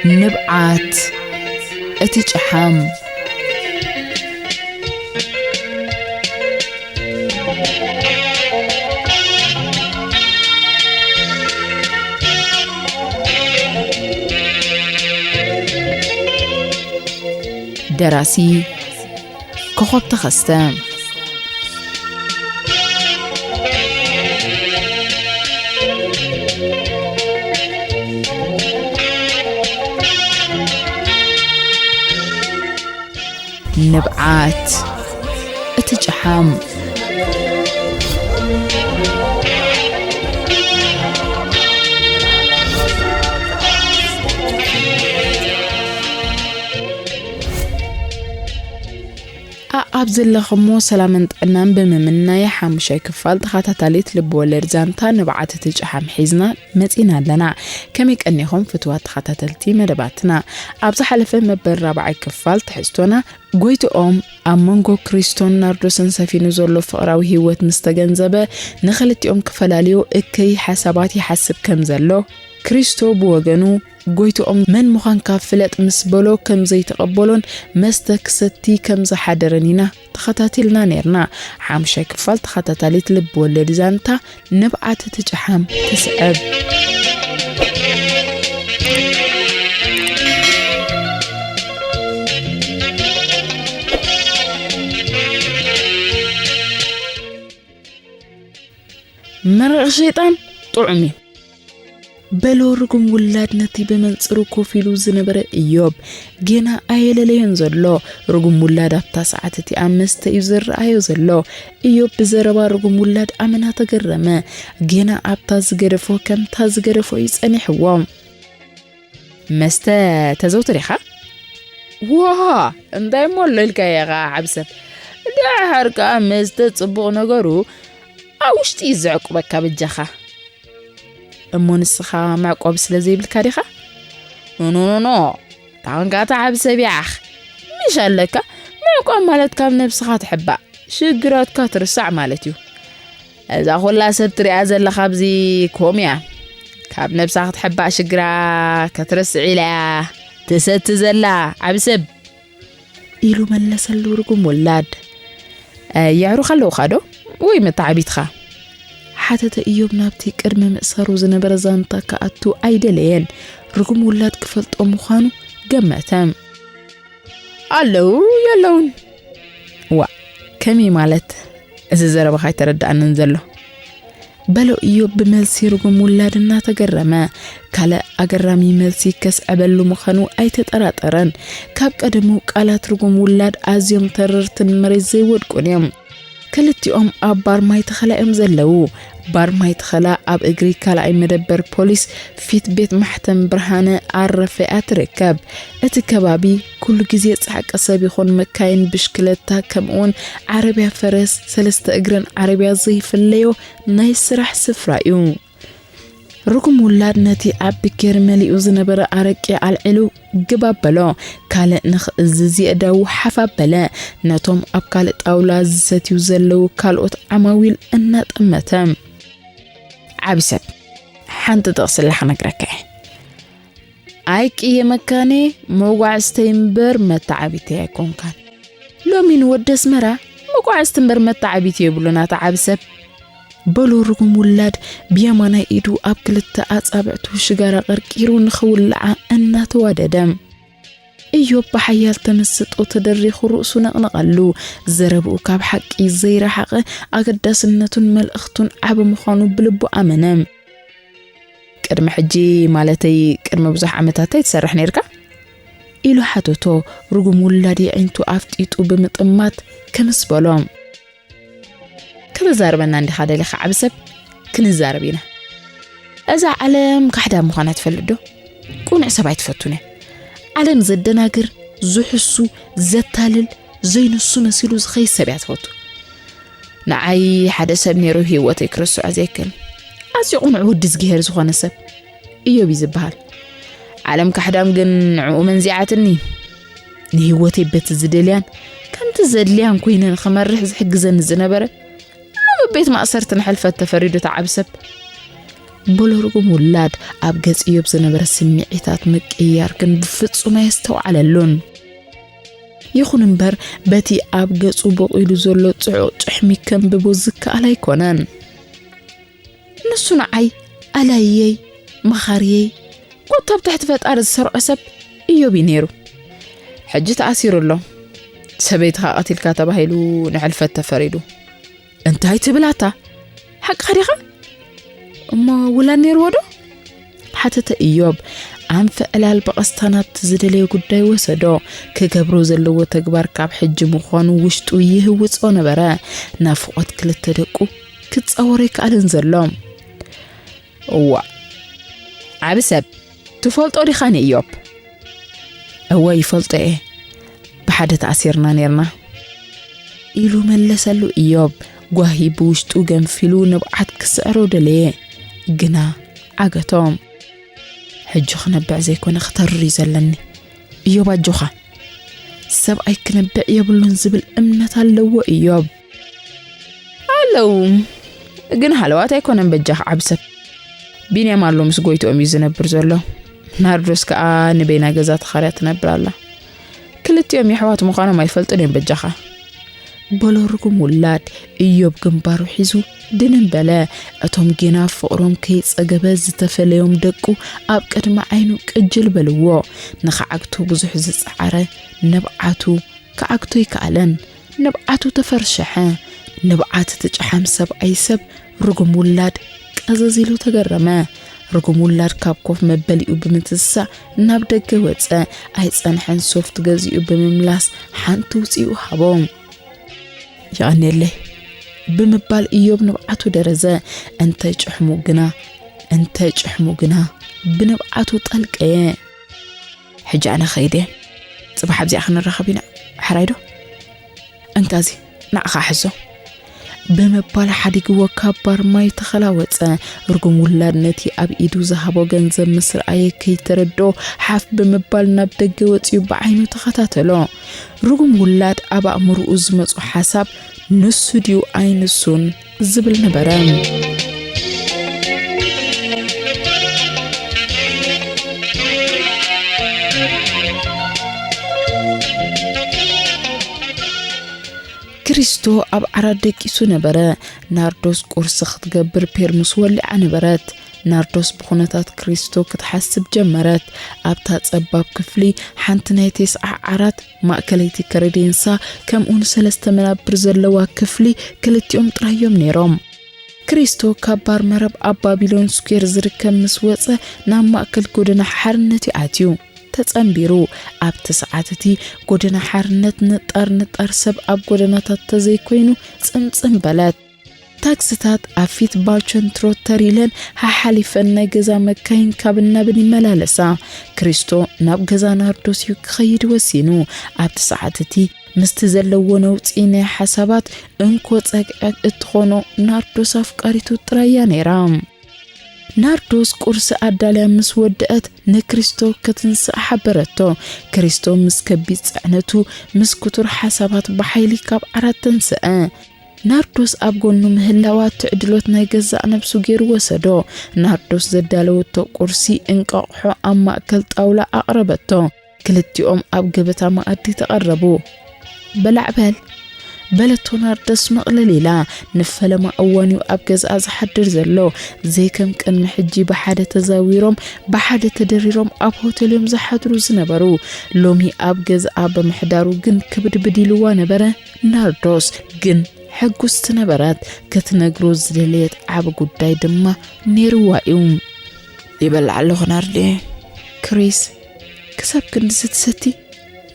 ንብዓት እቲ ጨሓም። ደራሲ ኮኾብ ተኸስተ። ንብዓት እቲ ጨሓም። ኣኣብ ዘለኹሞ ሰላምን ጥዕናን ብምምናይ፣ ሓሙሻይ ክፋል ተኸታታሊት ልብ ወለድ ዛንታ ንብዓት እቲ ጨሓም ሒዝና መጺና ኣለና። ከመይ ቀኒኹም ፍትዋት ተኸታተልቲ መደባትና? ኣብ ዝሓለፈ መበል ራብዓይ ክፋል ትሕዝቶና፣ ጎይትኦም ኣብ መንጎ ክሪስቶን ናርዶስን ሰፊኑ ዘሎ ፍቕራዊ ህይወት ምስ ተገንዘበ፣ ንኽልቲኦም ክፈላልዮ እከይ ሓሳባት ይሓስብ ከም ዘሎ፣ ክሪስቶ ብወገኑ፣ ጎይትኦም መን ምዃንካ ፍለጥ ምስ በሎ ከም ዘይተቐበሎን መስተ ክሰቲ ከም ዝሓደረን ኢና ተኸታቲልና ነይርና። ሓሙሻይ ክፋል ተኸታታሊት ልብ ወለድ ዛንታ ንብዓት እቲ ጨሓም ትስዕብ። መረቕ ሸይጣን ጥዑም እዩ። በሎ ርጉም ውላድ ነቲ ብመንጽሩ ኮፍ ኢሉ ዝነበረ እዮብ። ጌና ኣየለለዮን ዘሎ። ርጉም ውላድ ኣብታ ሰዓት እቲኣ መስተ እዩ ዝረኣዮ ዘሎ። እዮብ ብዘረባ ርጉም ውላድ ኣመና ተገረመ። ጌና ኣብታ ዝገደፎ ከምታ ዝገደፎ እዩ ጸኒሕዎ። መስተ ተዘውትር ኢኻ? ዋ፣ እንታይ እሞ ኣሎ ኢልካ ኢኻ ዓብሰብ? ደሓር ከኣ መስተ ጽቡቕ ነገሩ ኣብ ውሽጢ እዩ ዘዕቁበካ በጃኻ። እሞ ንስኻ መዕቆቢ ስለ ዘይብልካ ዲኻ? ኖ፣ ኖ፣ ኖ፣ ኖ። ታንካ ተዓብ ሰብ ያኽ። ምሽ ኣለካ? ምዕቋብ ማለት ካብ ነብስኻ ትሕባእ፣ ሽግራትካ ትርሳዕ ማለት እዩ። እዛ ኩላ ሰብ ትሪኣ ዘለኻ ኣብዚ ኮም እያ። ካብ ነብሳ ክትሕባእ ሽግራ ከትርስዕ ኢላ እያ ትሰቲ ዘላ ዓቢ ሰብ። ኢሉ መለሰሉ ርጉም ውላድ። "እ፣ የዕሩኽ ኣለውኻ ዶ? ወይ መተዓቢትኻ?" ሓተተ እዮብ ናብቲ ቅድሚ ምእሳሩ ዝነበረ ዛንታ ክኣቱ ኣይደለየን። ርጉም ውላድ ክፈልጦ ምዃኑ ገመተ። "ኣለዉ የለውን?" "ዋ፣ ከመይ ማለት? እዚ ዘረባኻ ኣይተረድኣንን ዘሎ?" በሎ እዮብ ብመልሲ ርጉም ውላድ እናተገረመ። ካልእ ኣገራሚ መልሲ ከስዕበሉ ምዃኑ ኣይተጠራጠረን። ካብ ቀደሙ ቃላት ርጉም ውላድ ኣዝዮም ተረርትን መሬት ዘይወድቁን እዮም። ክልቲኦም ኣብ ባር ማይ ተኸላ እዮም ዘለዉ። ባር ማይ ተኸላ ኣብ እግሪ ካልኣይ መደበር ፖሊስ ፊት ቤት ማሕተም ብርሃነ ኣረፈያ ትርከብ። እቲ ከባቢ ኩሉ ግዜ ጻዕቂ ሰብ ይኹን መካይን፣ ብሽክለታ፣ ከምኡውን ዓረብያ ፈረስ፣ ሰለስተ እግረን ዓረብያ ዘይፍለዮ ናይ ስራሕ ስፍራ እዩ። ርጉም ውላድ ነቲ ኣብ ብኬሪ መሊኡ ዝነበረ ኣረቂ ኣልዒሉ ግብ ኣበሎ። ካልእ ንኽእዝዝ የእዳዉ ሓፍ ኣበለ። ነቶም ኣብ ካልእ ጣውላ ዝሰትዩ ዘለዉ ካልኦት ዓማዊል እናጠመተ። ዓቢ ሰብ፣ ሓንቲ ጥቕሲ ኣላ ክነግረካ እየ። ኣይቅየመካን እየ፣ መጓዕዝተይ እምበር መተዓቢተይ ኣይኮንካን። ሎሚ ንወዲ ኣስመራ መጓዕዝቲ እምበር መተዓቢቲ የብሉን፣ ኣታ ዓቢ ሰብ። በሎ ርጉም ውላድ ብየማናይ ኢዱ ኣብ ክልተ ኣጻብዕቱ ሽጋራ ቀርቂሩ ንኽውልዓ እናተዋደደ። እዮብ ብሓያል ተመስጦ ተደሪኹ ርእሱ ነቕነቐሉ። ዘረብኡ ካብ ሓቂ ዘይረሓቐ፣ ኣገዳስነቱን መልእኽቱን ዓቢ ምዃኑ ብልቡ ኣመነ። "ቅድሚ ሕጂ፣ ማለተይ ቅድሚ ብዙሕ ዓመታት እንታይ ትሰርሕ ነይርካ?" ኢሉ ሓተቶ። ርጉም ውላድ የዒንቱ ኣፍጢጡ ብምጥማት ከምስ በሎ። "ከተዛርበና እንዲኻ ደሊኻ ዓቢ ሰብ? ክንዛረብ ኢና። እዛ ዓለም ካሕዳ ምዃና ትፈልጥ ዶ? ቅኑዕ ሰብ ኣይትፈቱን እያ። ዓለም ዘደናግር፣ ዝሕሱ፣ ዘታልል፣ ዘይንሱ መሲሉ ዝኸይድ ሰብ እያ ትፈቱ። ንዓይ ሓደ ሰብ ነይሩ ህይወተይ ክርስዖ ዘይክእል፣ ኣዝዩ ቅኑዕ ወዲ እዝግሄር ዝኾነ ሰብ እዮብ እዩ ዝበሃል። ዓለም ካሕዳም ግን ንዕኡ መንዚዓትኒ። ንህይወተይ በቲ ዝደልያን ከምቲ ዘድልያን ኮይነ ንኽመርሕ ዝሕግዘኒ ዝነበረ፣ ሎሚ ቤት ማእሰርቲ ንሕልፈት ተፈሪዱ ተዓብ ሰብ። በሎ ርጉም ውላድ ኣብ ገጽ እዮብ ዝነበረ ስምዒታት ምቅያር ግን ብፍጹም ኣየስተውዓለሉን። ይኹን እምበር በቲ ኣብ ገጹ በቒሉ ዘሎ ጽዑቕ ጭሕሚ ከንብቦ ዝከኣል ኣይኮነን። ንሱ ንዓይ ኣላይየይ፣ መኻርየይ፣ ኮታ ኣብ ትሕቲ ፈጣሪ ዝሰርዖ ሰብ እዮብ እዩ ነይሩ። ሕጂ ተኣሲሩ ኣሎ። ሰበይትኻ ቀቲልካ ተባሂሉ ንሕልፈት ተፈሪዱ። እንታይ ትብል ኣታ? ሓቅኻ ዲኻ? እሞ ውላድ ነይርዎ ዶ? ሓተተ እዮብ። ኣንፈ ዕላል ብቐስታ ናብቲ ዝደለዮ ጉዳይ ወሰዶ። ክገብሮ ዘለዎ ተግባር ካብ ሕጂ ምዃኑ ውሽጡ ይህውጾ ነበረ። ናፍቖት ክልተ ደቁ ክጻወሮ ይከኣልን ዘሎ። እዋ፣ ዓቢ ሰብ ትፈልጦ ዲኻ ንእዮብ? እወ ይፈልጦ እየ፣ ብሓደ ተኣሲርና ነርና። ኢሉ መለሰሉ እዮብ። ጓሂ ብውሽጡ ገንፊሉ ንብዓት ክስዕሮ ደለየ፣ ግና ዓገቶም። ሕጂ ክነብዕ ዘይኮነ ክተርር እዩ ዘለኒ። እዮብ ኣጆኻ፣ ሰብኣይ ክነብዕ የብሉን ዝብል እምነት ኣለዎ እዮብ። ኣለዉ፣ ግን ሃለዋት ኣይኮነን በጃኻ ዓቢ ሰብ። ቢንያም ኣሎ ምስ ጎይትኦም እዩ ዝነብር ዘሎ። ናርዶስ ከኣ ንበይና ገዛ ተኻርያ ትነብር ኣላ። ክልቲኦም የሕዋት ምዃኖም ኣይፈልጡን እዮም በጃኻ። በሎ ርጉም ውላድ። እዮብ ግንባሩ ሒዙ ድንን በለ። እቶም ጌና ፍቕሮም ከይጸገበ ዝተፈለዮም ደቁ ኣብ ቅድሚ ዓይኑ ቅጅል በልዎ። ንኸዓግቱ ብዙሕ ዝጸዓረ ንብዓቱ ክዓግቶ ኣይከኣለን። ንብዓቱ ተፈርሸሐ። ንብዓት እቲ ጨሓም ሰብኣይ ሰብ ርጉም ውላድ ቀዘዝ ኢሉ ተገረመ። ርጉም ውላድ ካብ ኮፍ መበሊኡ ብምትሳእ ናብ ደገ ወጸ። ኣይጸንሐን ሶፍት ገዚኡ ብምምላስ ሓንቲ ውጺኡ ሃቦ። "የቐንየለይ" ብምባል እዮብ ንብዓቱ ደረዘ። እንተ ጭሕሙ ግና፣ እንተ ጭሕሙ ግና ብንብዓቱ ጠልቀየ። "ሕጂ ኣነ ኸይደ፣ ጽባሕ ኣብዚኣ ክንራኸብ ኢና፣ ሕራይ ዶ? እንካዚ ንዓኻ ሕዞ" ብምባል ሓዲግዎ ካብ ባር ማይ ተኸላወጸ። ርጉም ውላድ ነቲ ኣብ ኢዱ ዝሃቦ ገንዘብ ምስ ረኣየ ከይተረድኦ ሓፍ ብምባል ናብ ደገ ወጺኡ ብዓይኑ ተኸታተሎ። ርጉም ውላድ ኣብ ኣእምሮኡ ዝመጾ ሓሳብ ንሱ ድዩ ኣይንሱን ዝብል ነበረ። ክሪስቶ ኣብ ዓራት ደቂሱ ነበረ። ናርዶስ ቁርሲ ክትገብር ፔርሙስ ወሊዓ ነበረት። ናርዶስ ብኹነታት ክሪስቶ ክትሓስብ ጀመረት። ኣብታ ጸባብ ክፍሊ ሓንቲ ናይ ቴስዓ ዓራት፣ ማእከለይቲ ከረዴንሳ፣ ከምኡውን ሰለስተ መናብር ዘለዋ ክፍሊ ክልቲኦም ጥራይ እዮም ነይሮም። ክሪስቶ ካብ ባር መረብ ኣብ ባቢሎን ስኩዌር ዝርከብ ምስ ወጸ፣ ናብ ማእከል ጎደና ሓርነት እዩ ኣትዩ። ተጸንቢሩ። ኣብቲ ሰዓት እቲ ጎደና ሓርነት ንጣር ንጣር ሰብ ኣብ ጎደናታት ተዘይኮይኑ ጽምጽም በለት። ታክስታት ኣብ ፊት ባልቸን ትሮት ተር ኢለን ሓሓሊፈን ናይ ገዛ መካይን ካብን ናብን ይመላለሳ። ክሪስቶ ናብ ገዛ ናርዶስ እዩ ክኸይድ ወሲኑ። ኣብቲ ሰዓት እቲ ምስቲ ዘለዎ ነውጺ ናይ ሓሳባት እንኮ ጸግዒ እትኾኖ ናርዶስ ኣፍቃሪቱ ጥራይ እያ ነይራ። ናርዶስ ቁርሲ ኣዳልያ ምስ ወደአት ንክሪስቶ ክትንስእ ሓበረቶ። ክሪስቶ ምስ ከቢድ ጽዕነቱ፣ ምስ ክቱር ሓሳባት ብሓይሊ ካብ ዓራት ተንስአ። ናርዶስ ኣብ ጎኑ ምህላዋ ትዕድሎት ናይ ገዛእ ነብሱ ገይሩ ወሰዶ። ናርዶስ ዘዳለወቶ ቁርሲ እንቋቑሖ ኣብ ማእከል ጣውላ ኣቕረበቶ። ክልቲኦም ኣብ ገበታ መኣዲ ተቐረቡ። "በላዕ በል" በለቶ ናርዶስ መቕለል ኢላ። ንፈለማ እዋን እዩ ኣብ ገዝኣ ዝሓድር ዘሎ። ዘይከም ቅድሚ ሕጂ ብሓደ ተዛዊሮም ብሓደ ተደሪሮም ኣብ ሆቴል እዮም ዝሓድሩ ዝነበሩ። ሎሚ ኣብ ገዝኣ ብምሕዳሩ ግን ክብድብድ ኢልዋ ነበረ። ናርዶስ ግን ሕጉስቲ ነበረት። ክትነግሮ ዝደለየት ዓቢ ጉዳይ ድማ ነይርዋ እዩ። "ይበልዕ ኣለኹ ናርዲ። ክሪስ፣ ክሳብ ክንድዚ ትሰቲ?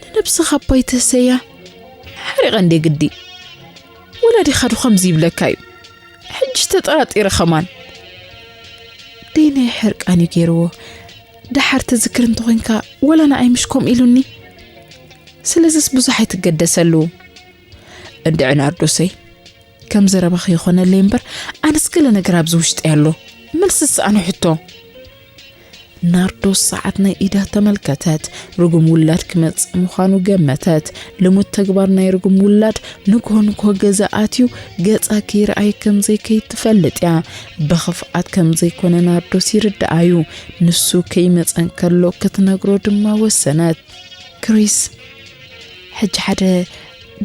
ንነብስኻ እባ ኣይትህሰያ። ሓሪቐ እንዴ ግዲ? ወላዲኻ ዶ ከምዚ ይብለካ እዩ? ሕጂ ተጠራጢረ ኸማን። ደይናይ ሕርቃን እዩ ገይርዎ። ደሓር ትዝክር እንተኾይንካ፣ ወላ ንዓይ ምሽ ከምኡ ኢሉኒ? ስለዚስ ብዙሕ ኣይትገደሰሉ። እንድዒ ናርዶሰይ፣ ከም ዘረባኺ ይኾነለይ እምበር፣ ኣነስ ገለ ነገር ኣብዚ ውሽጢ ኣሎ። መልሲ ዝሰኣኖ ሕቶ። ናርዶስ ሰዓት ናይ ኢዳ ተመልከተት። ርጉም ውላድ ክመጽእ ምዃኑ ገመተት። ልሙድ ተግባር ናይ ርጉም ውላድ ንግሆ ንግሆ ገዛ ኣትዩ ገጻ ከይረኣየ ከም ዘይከይድ ትፈልጥ እያ። ብኽፍኣት ከም ዘይኮነ ናርዶስ ይርድኣ እዩ። ንሱ ከይመጸ እንከሎ ክትነግሮ ድማ ወሰነት። ክሪስ፣ ሕጂ ሓደ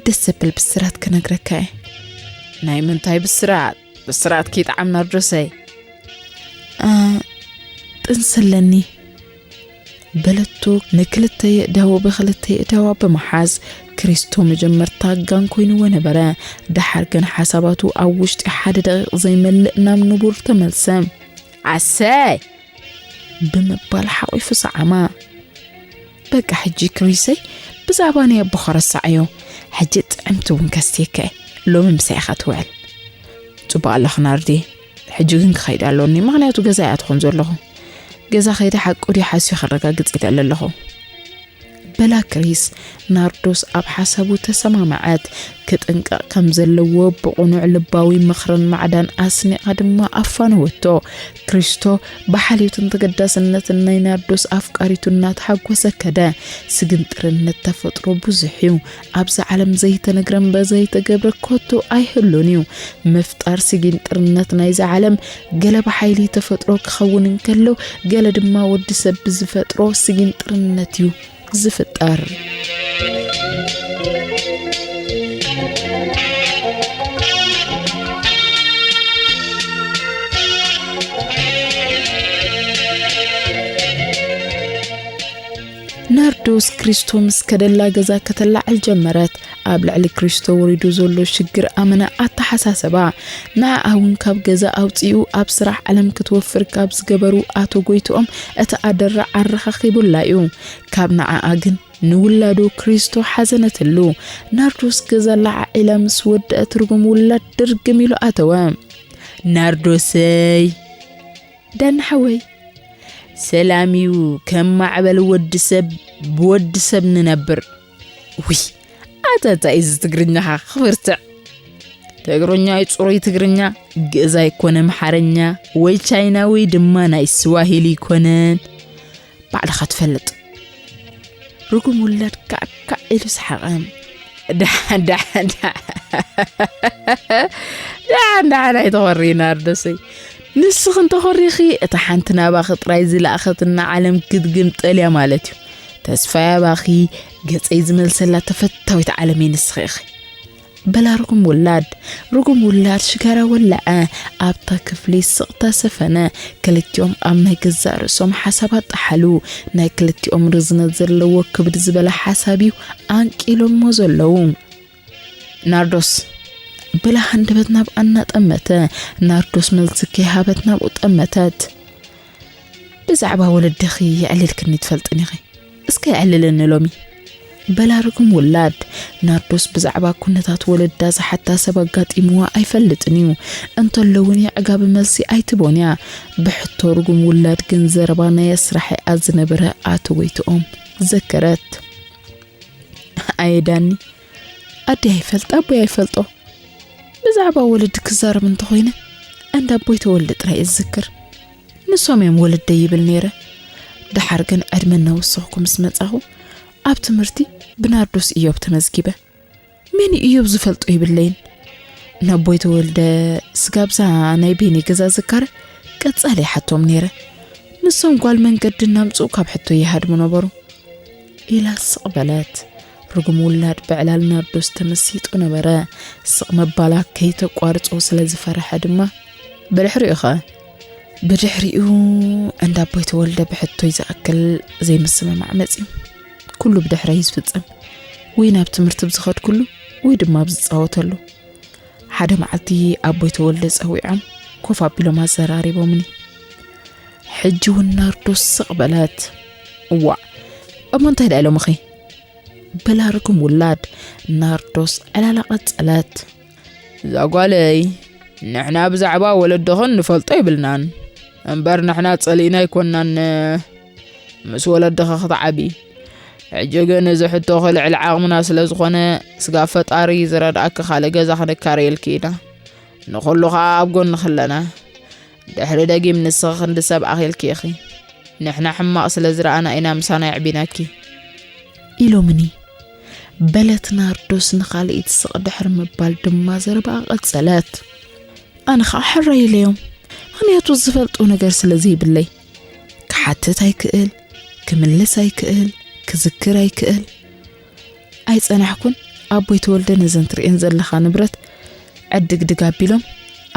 ደስ ዘብል ብስራት ክነግረካ እየ። ናይ ምንታይ ብስራት? ብስራት ከይጠዓም ናርዶሰይ። አ፣ ጥንሲ ኣለኒ። በለቶ። ንክልተ የእዳዎ ብክልተ የእዳዋ ብምሓዝ ክሪስቶ መጀመርታ ጋን ኮይንዎ ነበረ። ደሓር ግን ሓሳባቱ ኣብ ውሽጢ ሓደ ደቂቕ ዘይመልእ ናብ ንቡር ተመልሰ። ኣሰይ! ብምባል ሓቒፉ ሰዓማ። በቃ ሕጂ ክሪሰይ ብዛዕባ ናይ ኣቦኻ ረሳዓዮ። ሕጂ ጥዕምቲ እውን ከስትየካ እየ። ሎሚ ምሳይ ኢኻ ትውዕል። ጽቡቕ ኣለኺ ናርዲ። ሕጂ ግን ክኸይድ ኣለኒ፣ ምኽንያቱ ገዛ እያ ትኾን ዘለኹ። ገዛ ከይደ ሓቁ ድዩ ሓስዩ ከረጋግጽ ኢለ ኣለኹ። በላ ክሪስ። ናርዶስ ኣብ ሓሳቡ ተሰማምዐት። ክጥንቀቕ ከም ዘለዎ ብቕኑዕ ልባዊ ምኽርን ማዕዳን ኣስኒቓ ድማ ኣፋነወቶ። ክሪስቶ ብሓልዮትን ተገዳስነትን ናይ ናርዶስ ኣፍቃሪቱ እናተሓጎሰ ከደ። ስግንጥርነት ተፈጥሮ ብዙሕ እዩ። ኣብዛ ዓለም ዘይተነግረ እምበር ዘይተገብረ ከቶ ኣይህሉን እዩ። ምፍጣር ስጊንጥርነት ናይዛ ዓለም ገለ ብሓይሊ ተፈጥሮ ክኸውን እንከሎ፣ ገለ ድማ ወዲ ሰብ ብዝፈጥሮ ስጊንጥርነት እዩ ዝፍጠር። ናርዶስ ክሪስቶ ምስ ከደላ ገዛ ከተላዕል ጀመረት። ኣብ ልዕሊ ክሪስቶ ወሪዱ ዘሎ ሽግር ኣመና ኣተሓሳሰባ። ንዓኣ እውን ካብ ገዛ ኣውፂኡ ኣብ ስራሕ ዓለም ክትወፍር ካብ ዝገበሩ ኣቶ ጎይትኦም እቲ ኣደራ ኣረኻኺቡላ እዩ። ካብ ንዓኣ ግን ንውላዱ ክሪስቶ ሓዘነትሉ። ናርዶስ ገዛ ለዓዒላ ምስ ወደአት ርጉም ውላድ ድርግም ኢሉ ኣተወ። ናርዶሰይ! ዳኒ ሓወይ! ሰላም እዩ ከም ማዕበል ወዲ ሰብ ብወዲ ሰብ ንነብር። ውይ! ኣታ እንታይ እዚ ትግርኛኻ ክብርትዕ? ትግርኛ እዩ ጽሩይ ትግርኛ፣ ግእዝ ኣይኮነ ኣምሓርኛ ወይ ቻይና ወይ ድማ ናይ ስዋሂሊ ኣይኮነን። ባዕልኻ ትፈልጥ። ርጉም ውላድ ካዕካዕ ኢሉ ሰሓቐ። ደሓን ደሓን ደሓን ደሓን ደሓን ኣይተኾሪ ናርዶሰይ። ንስኺ እንተኾሪኺ እታ ሓንቲ ናባኺ ጥራይ ዝለኣኸትና ዓለም ክትግምጠል እያ ማለት እዩ። ተስፋይ ኣባኺ ገጸይ ዝመልሰላ ተፈታዊት ዓለመይ ንስኺ ኢኺ። በላ ርጉም ውላድ። ርጉም ውላድ ሽጋራ ወለዐ። ኣብታ ክፍሊ ስቕታ ሰፈነ። ክልቲኦም ኣብ ናይ ገዛእ ርእሶም ሓሳብ ኣጣሓሉ። ናይ ክልቲኦም ርዝነት ዘለዎ ክብድ ዝበለ ሓሳብ እዩ ኣንቂሎሞ ዘለዉ። ናርዶስ፣ በላ ሃንደበት ናብኣ እናጠመተ። ናርዶስ መልሲ ከይሃበት ናብኡ ጠመተት። ብዛዕባ ወለድኺ የዕሊልክኒ ትፈልጥን ኢኺ። እስከ የዕልለኒ ሎሚ። በላ ርጉም ውላድ። ናርዶስ ብዛዕባ ኩነታት ወለዳ ዝሓታ ሰብ ኣጋጢምዋ ኣይፈልጥን እዩ። እንተሎ እውን የዕጋቢ መልሲ ኣይትቦን እያ። ብሕቶ ርጉም ውላድ ግን ዘረባ ናይ ኣስራሒኣ ዝነበረ ኣቶ ጎይትኦም ዘከረት። ኣየ ዳኒ፣ ኣደይ ኣይፈልጣ፣ ኣቦይ ኣይፈልጦ። ብዛዕባ ወለዲ ክዛረብ እንተኾይነ፣ እንዳ ኣቦይ ተወልደ ጥራይ እዝክር። ንሶም እዮም ወለደይ ይብል ነይረ። ደሓር ግን ዕድመ እናወሰኽኩ ምስ መጻኹ፣ ኣብ ትምህርቲ ብናርዶስ እዮብ ተመዝጊበ። መን እዩ እዮብ ዝፈልጦ ይብለይን። ነቦይ ተወልደ ስጋብዛ ናይ ቤኒ ገዛ ዝካረ ቀጻሊ ይሓቶም ነይረ። ንሶም ጓል መንገዲ እናምጽኡ ካብ ሕቶ ይሃድሙ ነበሩ። ኢላ ስቕ በለት። ርጉም ውላድ ብዕላል ናርዶስ ተመሲጡ ነበረ። ስቕ ምባላ ከይተቋርጾ ስለ ዝፈርሐ ድማ፣ ብድሕሪኡ ኸ? ብድሕሪኡ እንዳ ኣቦይ ተወልደ ብሕቶይ ዝኣክል ዘይምስምማዕ መጺኡ። ኩሉ ብድሕረይ እዩ ዝፍጸም። ወይ ናብ ትምህርቲ ብዝኸድኩሉ ወይ ድማ ኣብ ዝጻወተሉ። ሓደ መዓልቲ ኣቦይ ተወልደ ጸዊዖም ኮፍ ኣቢሎም ኣዘራሪቦምኒ። ሕጂ እውን ናርዶስ ስቕ በለት። እዋእ፣ እሞ እንታይ ደኣ ኢሎምኺ? በላ ርጉም ውላድ። ናርዶስ ዕላላ ቀጸለት። እዛ ጓለይ፣ ንሕና ብዛዕባ ወለድኽን ንፈልጦ የብልናን። እምበር ንሕና ጸሊእና ኣይኮንናን ምስ ወለድኺ ክትዓቢ። ሕጂ ግን እዚ ሕቶኺ ልዕሊ ዓቕምና ስለ ዝኾነ፣ ስጋብ ፈጣሪ ዝረድኣኪ ካልእ ገዛ ክንካረየልኪ ኢና። ንኹሉ ኸኣ ኣብ ጎንኺ ኣለና። ድሕሪ ደጊም ንስኺ ክንዲ ሰብ ኣኺልኪ ኢኺ። ንሕና ሕማቕ ስለ ዝረኣና ኢና ምሳና የዕቢናኪ። ኢሎምኒ። በለት ናርዶስ ንኻልኢት ስቕ ድሕሪ ምባል ድማ ዘረባኣ ቀጸለት። ኣነ ኸዓ ሕራይ ኢለዮም። ምኽንያቱ ዝፈልጦ ነገር ስለ ዘይብለይ። ክሓትት ኣይክእል፣ ክምልስ ኣይክእል፣ ክዝክር ኣይክእል። ኣይጸናሕኩን፣ ኣቦይ ተወልደ ነዘን ትርእየን ዘለኻ ንብረት ዕድግድግ ኣቢሎም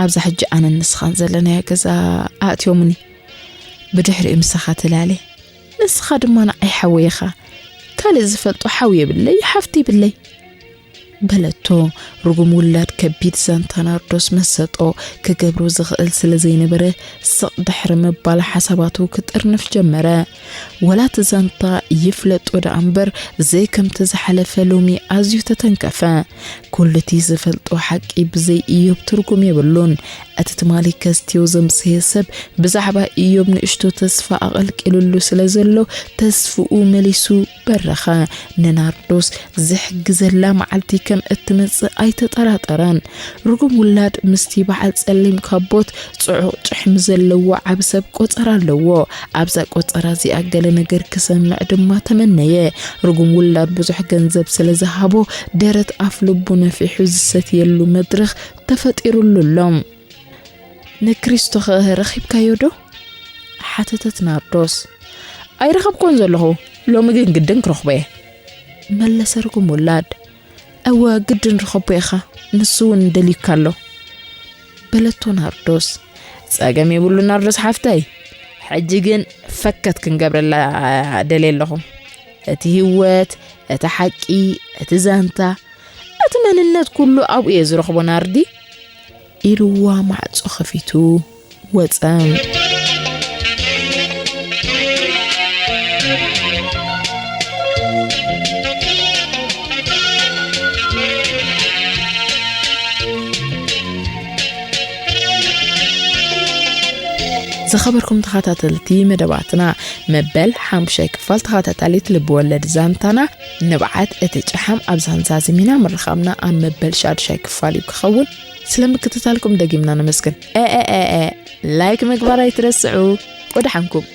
ኣብዛ ሕጂ ኣነን ንስኻን ዘለናዮ ገዛ ኣእትዮምኒ። ብድሕሪኡ ምሳኻ ተላልየ። ንስኻ ድማ ንዓይ ሓወይ ኢኻ። ካልእ ዝፈልጦ ሓው የብለይ፣ ሓፍቲ የብለይ። በለቶ። ርጉም ውላድ ከቢድ ዛንታ ናርዶስ መሰጦ። ክገብሮ ዝኽእል ስለ ዘይነበረ ስቕ ድሕሪ ምባል ሓሳባቱ ክጥርንፍ ጀመረ። ወላ እቲ ዛንታ ይፍለጦ ደኣ እምበር ዘይከምቲ ዝሓለፈ ሎሚ ኣዝዩ ተተንከፈ። ኩሉ እቲ ዝፈልጦ ሓቂ ብዘይ ኢዮብ ትርጉም የብሉን። እቲ ትማሊ ከስትዮ ዘምሰየ ሰብ ብዛዕባ ኢዮብ ንእሽቶ ተስፋ ኣቐልቂሉሉ ስለ ዘሎ ተስፍኡ መሊሱ በረኸ። ንናርዶስ ዝሕግዘላ መዓልቲ ከም እትመጽእ ኣይተጠራጠረን። ርጉም ውላድ ምስቲ በዓል ጸሊም ካቦት ጽዑቕ ጭሕሚ ዘለዎ ዓቢ ሰብ ቆጸራ ኣለዎ። ኣብዛ ቆጸራ እዚኣ ገለ ነገር ክሰምዕ ድማ ተመነየ። ርጉም ውላድ ብዙሕ ገንዘብ ስለ ዝሃቦ ደረት ኣፍ ልቡ ነፊሑ ዝሰትየሉ መድረኽ ተፈጢሩሉ ኣሎ። ንክሪስቶኸ ረኺብካዮ ዶ? ሓተተት ናርዶስ። ኣይረኸብኮን ዘለኹ፣ ሎሚ ግን ግድን ክረኽቦ እየ። መለሰ ርጉም ውላድ። እወ ግድን ርኸቦ ኢኻ፣ ንሱ እውን ደልዩካ ኣሎ። በለቶ ናርዶስ። ጸገም የብሉ ናርዶስ ሓፍተይ፣ ሕጂ ግን ፈከት ክንገብረላ ደልየ ኣለኹ። እቲ ህይወት፣ እቲ ሓቂ፣ እቲ ዛንታ፣ እቲ መንነት ኩሉ ኣብኡ እየ ዝረኽቦ ናርዲ። ኢልዋ ማዕጾ ከፊቱ ወጸ። ዝኸበርኩም ተኸታተልቲ መደባትና፣ መበል ሓሙሻይ ክፋል ተኸታታሊት ልብወለድ ዛንታና ንብዓት እቲ ጨሓም ኣብ ዛንዛ ዝሚና ምርኻብና ኣብ መበል ሻድሻይ ክፋል እዩ ክኸውን። ስለ ምክትታልኩም ደጊምና ነመስግን። ኤ፣ ኤ፣ ኤ፣ ኤ፣ ላይክ ምግባር ኣይትረስዑ። ወደሓንኩም።